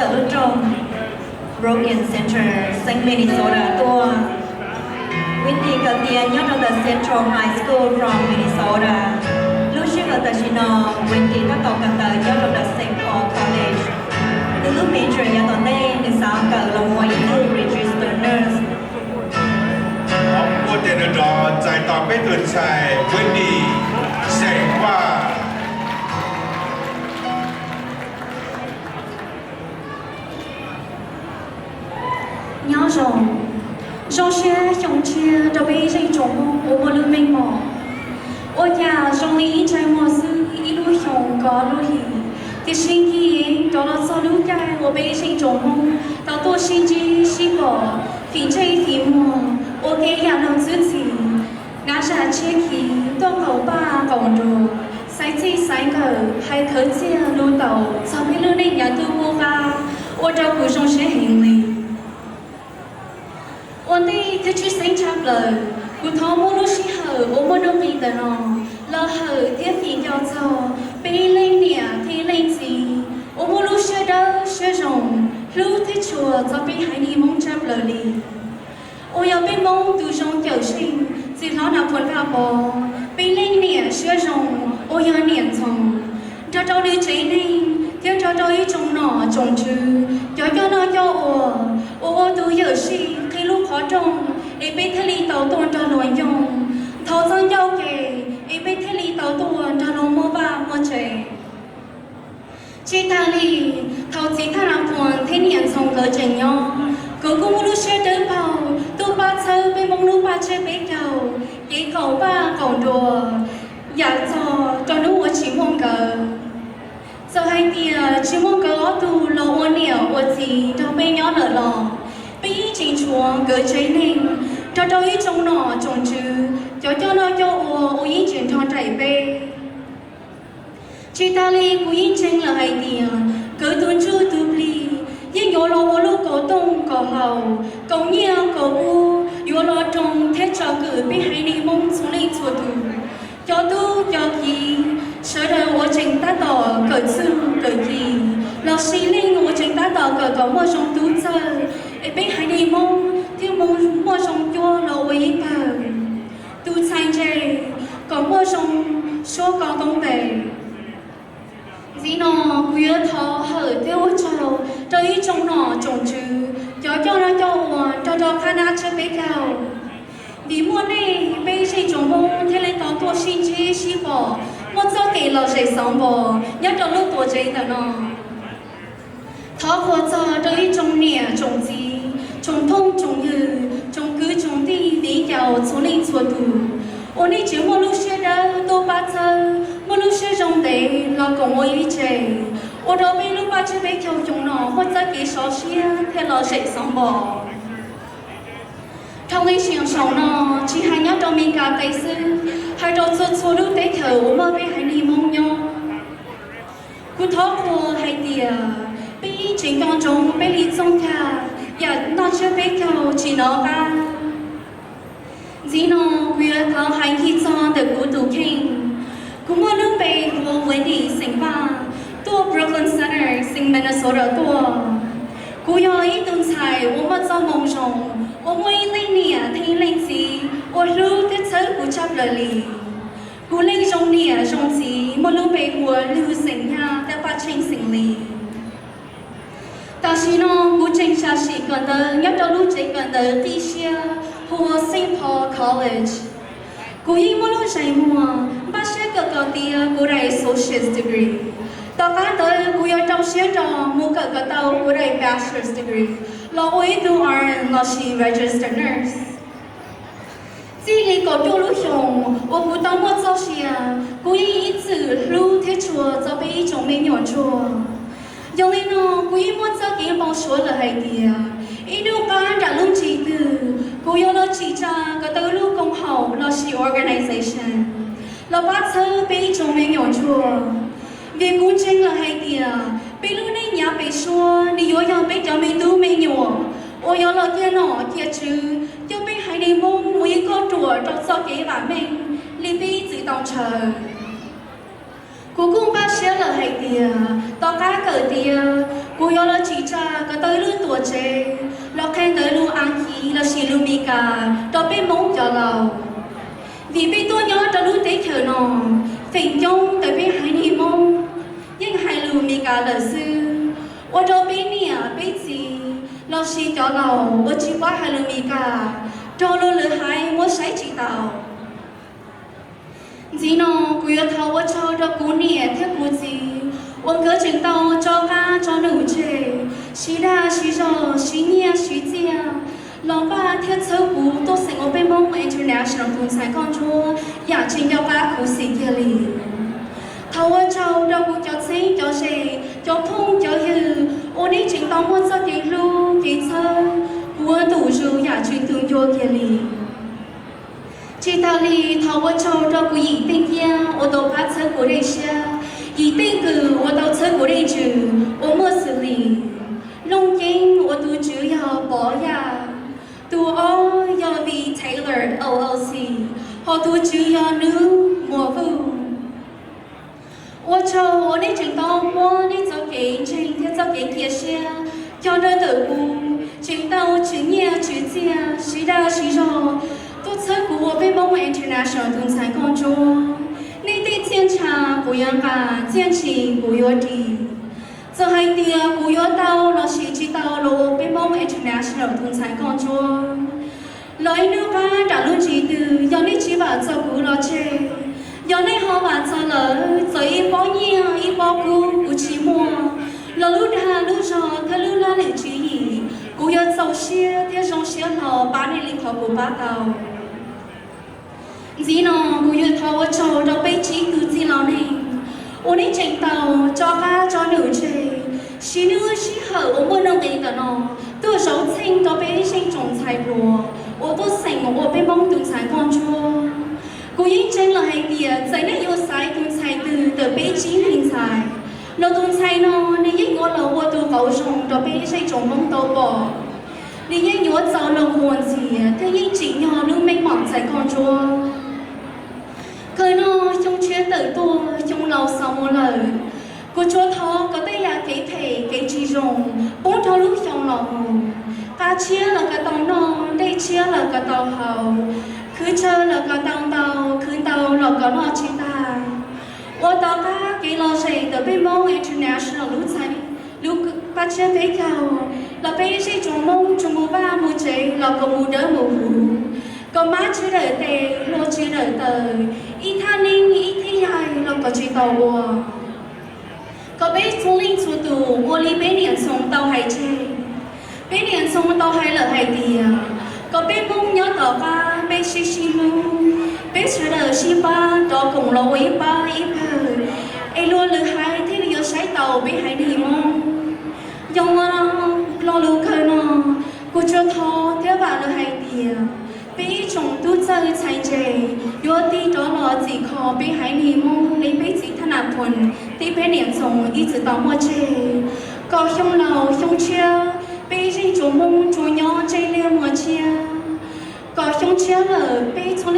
Tawm lub rooj Brooklyn Center, xeev Minnesota tuaj. Wendy kawm tiav nyob rau ntawm Central High School from Minnesota. Lub sij hawm tam sim no Wendy tab tom kawm ntawv nyob rau ntawm Saint Paul College. Nws lub major yav tom ntej nws xav kawm los ua ib tug registered nurse. Ua tiav nrov txais tos peb tus ntxhais Wendy Xeem Vaj. Nyob zoo, zoo siab xyoo tshiab rau peb ib zeej tsoom Hmoob uas muaj lub meej mom. Ua cas zoo li ib ntsais muag xwb ib lub xyoo kov lub hlis, tiam sis nkig rov los txog lub caij uas peb ib zeej tsoom Hmoob tau tuaj sib ntsib sib pom, fim ntsej fim muag ua ke yam luag ntxwb ntxhi, nab zaj tshiab khiv tuaj qaum paj qaum nruas, xaiv txij xaiv nkawm hais khawv txiaj lus taus txog peb lub neej yav ntuj qub qab, ua rau kuv zoo siab heev li. Ua ntej thiab tshwj xeeb tshaj plaws, kuv thov muab lub sij hawm uas muaj nuj nqis ntawm no los hawm thiab fim nco txog peb ib leej niam thiab ib leej txiv uas muaj lub siab dawb siab zoo, hlub thiab tshua txog peb haiv neeg Hmoob tshaj plaws li, uas yog peb Hmoob tus zoo cawm seej txiv hlob Nas Phuas Vaj Pov, peb leej niam siab zoo uas yog niam Ntxhoo, nrog rau nws tsev neeg thiab nrog rau ib tsoom nom tsoom tswv, cov coj noj coj ua, uas ua tus yawm sij qhib lub qhov rooj es peb thiaj li tau tuaj nrog luag nyoog, thov txoj ncauj ke es peb thiaj li tau tuaj nrog luag muaj vaj muaj tsev. Tsis tas li, thaum txiv Thaj Nas Phuas thiab niam Ntxhoo nkawd tseem nyob, nkawd kuj muaj lub siab dawb paug tuaj pab txhawb peb Hmoob lub paj tsiab peb caug, kev qaum paj qaum nruas, yam txog rau hnub uas tsis muaj nkawd. Txawm hais tias tsis muaj nkawd ob tug los ua niam ua txiv nrog peb nyob lawm los, peb yeej tseem tshuav nkawd tsev neeg, nrog rau ib tsoom nom tsoom tswv, cov coj noj coj ua uas yeej tseem nrog nraim peb. Tsis tas li kuv yeej ntseeg lawm hais tias nkawd tus ntsuj tus plig yeej yuav los ua lub kaum tooj kaum hlau, kaum nyiaj kaum kub, yuav los roos thiab tsom kwm peb haiv neeg Hmoob txhua leej txhua tus. Cov tub cov kiv, sawv daws uas tseem tab tom kawm txuj kawm ci, los sis leej uas tseem tab tom kawm kom muaj zoo tub txawj, es peb haiv neeg Hmoob thiaj muaj zoo cuab los ua ib pawg. Tus txhais ntse kom muaj zoo suab koj koob npe. Ntxiv no kuv yuav thov hawm thiab ua tsaug rau ib tsoom nom tsoom tswv, cov coj noj coj ua nrog rau qab nab tsiab peb caug. Vim muaj nej peb zeej tsoom Hmoob thiaj li tau tuaj sib ntsib sib pom, muaj txoj kev lom zem xov npos nyob rau lub tuam tsev ntawm no. Thov qhuas txog rau ib tsoom niam tsoom txiv, tsoom phooj tsoom ywg, tsoom kwv tsoom tij viv ncaus txhua leej txhua tus, uas nej tseem muaj lub siab dawb tuaj pab txhawb, muaj lub siab zoo ntev los koom ua ib tse, ua rau peb lub paj tsiab peb caug xyoo no muaj txoj kev sov siab thiab lom zem xov npos. Dhau li sim saum no, tsis hais nyob rau Mes Kas teb xwb, hais rau txhua txhua lub teb chaws uas muaj peb haiv neeg Hmoob nyob, kuv thov qhuas hais tias peb yeej tseem nco ntsoov peb li txooj cag yam noj tsiab peb caug tsis nov qab. Ntxiv no kuv yuav thov hais ncig txog ntawm kuv tus kheej. Kuv muaj lub npe hu ua Wendy Xeem Vaj, tuaj Brooklyn Center, xeev Minnesota tuaj. Kuv yog ib tug ntxhais uas muaj txoj moo zoo, uas muaj ib leej niam thiab ib leej txiv uas hlub thiab txhawb kuv tshaj plaws li. Kuv leej zoo niam zoo txiv muaj lub npe hu ua Lug Xeem Nyaj, teb Paj Tsheej xeem Lis. Tam sim no kuv tseem sam sim kawm ntawv nyob rau lub tsev kawm ntawv qib siab hu ua Saint Paul College. Kuv yeej muaj lub zeem muag npaj siab kawm kom tiav kuv daim associate's degree. Tom qab ntawd kuv yuav rau siab nrog mus kawm kom tau kuv daim bachelor's degree los ua ib tug R N lossis registered nurse. Txij li kaum cuaj lub xyoos uas kuv tau muaj txoj sia, kuv yeej ib txwm hlub thiab tshua txog peb ib tsoom me nyuam ntsuag. Yog li no kuv yeej muaj txoj kev npau suav lawm hais tias ib hnub qab nram lub ntsis twg kuv yuav los tsim tsa kom tau lub koom haum lossis organization los pab txhawb peb ib tsoom me nyuam ntsuag. Vim kuv ntseeg lawm hais tias peb lub neej nyav pem suab nws yuav yog peb cov me tub me nyuam uas yuav los cia nom cia tswv coj peb haiv neeg Hmoob mus ib kauj ruam rau txoj kev vam meej li peb ib txwm tau ntshaw. Kuv kuj npaj siab lawm hais tias tom qab kawm tiav Kuv yuav los tsim tsa kom tau ib lub tuam tsev los qhia ntawm lus Askiv lossis lus Meskas rau peb Hmoob cov laus. Vim peb tuaj nyob rau lub teb chaws no, feem coob ntawm peb haiv neeg Hmoob yeej hais lus Meskas lawm xwb, ua rau peb niam peb txiv lossis cov laus uas tsis paub hais lus Meskas raug luag lwm haiv muab saib tsis taus. Ntxiv no kuv yuav thov ua tsaug rau kuv niam thiab kuv txiv uas nkawd tseem tau tso qab tso num tseg, siv dag siv zog, siv nyiaj siv txiaj los npaj thiab txhawb kuv tuaj xeem ua peb Hmoob International tus ntxhais nkauj ntsuab yam tsis nco qab khuv xim kiag li. Thov ua tsaug rau kuv cov txheeb cov ze, cov phooj cov ywg uas nej tseem tau muaj txoj kev hlub kev txhawb kuv ua ntu zus yam tsis tu ncua kiag li. Tsis tas li, thov ua tsaug rau kuv yim Teej Ciab uas tau pab txhawb kuv dej siab, yim Teej Kws uas tau txhawb kuv dej ntsws uas muaj xws li: Looj Ceeb uas tus tswv yog Pov Yaj, tus ob yog Vij Taylor O O C, hos tus tswv yog Nub Muas Vuj. Ua tsaug uas nej tseem tau muab nej txoj kev ntseeg thiab txoj kev cia siab coj nrog ntawm kuv tseem tau tswv nyiaj tswv txiaj, siv dag siv zog tuaj txhawb kuv ua peb Hmoob International tus ntxhais nkauj ntsuab. Nej tej txiaj ntsha kuv yuav nqa, txiaj ntsim kuv yuav ris. Txawm hais tias kuv yuav tau lossis tsis tau los ua peb Hmoob International tus ntxhais nkauj ntsuab los ib hnub qab nram lub ntsis twg, yog nej tsis vam txog kuv los tseg, yog nej ho vam txog lawm, txawm ib pob nyiaj ib pob kub kuv tsis muaj los lub dag lub zog thiab lub laj lim tswv yim, kuv yuav txaus siab thiab zoo siab hlo pab nej li qhov kuv pab tau. Ntxiv no kuv yuav thov ua tsaug rau peb tsib tug txij laus neeg uas nej tseem tau tso qab tso num tseg, siv hnub sij hawm uas muaj nuj nqis ntawm no tuaj zov txheej rau peb zeej tsoom ntxhais hluas uas tuaj xeem ua peb Hmoob tus ntxhais nkauj ntsuab. Kuv yeej ntseeg lawm hais tias txawm nej yuav xaiv tus ntxhais twg ntawm peb tsib leeg ntxhais los tus ntxhais no nws yeej yuav los ua tus qauv zoo rau peb zeej tsoom Hmoob tau pom. Nws yeej yuav txaus los quas ntxias thiab yeej tsim nyog lub meej mom ntxhais nkauj ntsuab. Kawg no xyoo tshiab tawm tuaj xyoo laus xaus mus lawm, kuv tsuas thov kom tej yam kev phem kev tsis zoo poob rau lub xyoo los mus. Qab tshiab los kom tau noj, dej tshiab los kom tau haus, khwv tsawg los kom tau ntau, khwv ntau los kom noj tsis tag. Ua tom qab kev lom zem ntawm peb Hmoob International lub txhais, lub paj tshiab peb caug los peb zeej tsoom Hmoob tsuas mus vaj mus tsev los kom mus dawb mus huv, kom mab tsis dawm tes, hluas tsis dawm taw, ib thaj neeb ib thaj yaig los kom tsis tau ua. Kom peb txhua leej txhua tus ua li peb niam Ntxhoo tau hais tseg. Peb niam Ntxhoo tau hais lawm hais tias kom peb Hmoob nyob tom qab peb sib sib hlub, peb sawv daws sib pab rov koom los ua ib pab ib pawg, es luag lwm haiv thiaj li yuav saib taus peb haiv neeg Hmoob. Yog lo lus kawg no, kuv tsuas thov thiab vam lawm hais tias peb ib tsoom tub txawj ntxhais ntse yuav tig rov los txhim kho peb haiv neeg Hmoob li peb txiv Thaj Nas Phoos thiab peb niam Ntxhoo ib txwm tau muaj tseg. Kom xyoo laus xyoo tshiab peb zeej tsoom Hmoob tsuas nyob ntsej liaj muag tshiab. Kom xyoo tshiab lawm peb txhua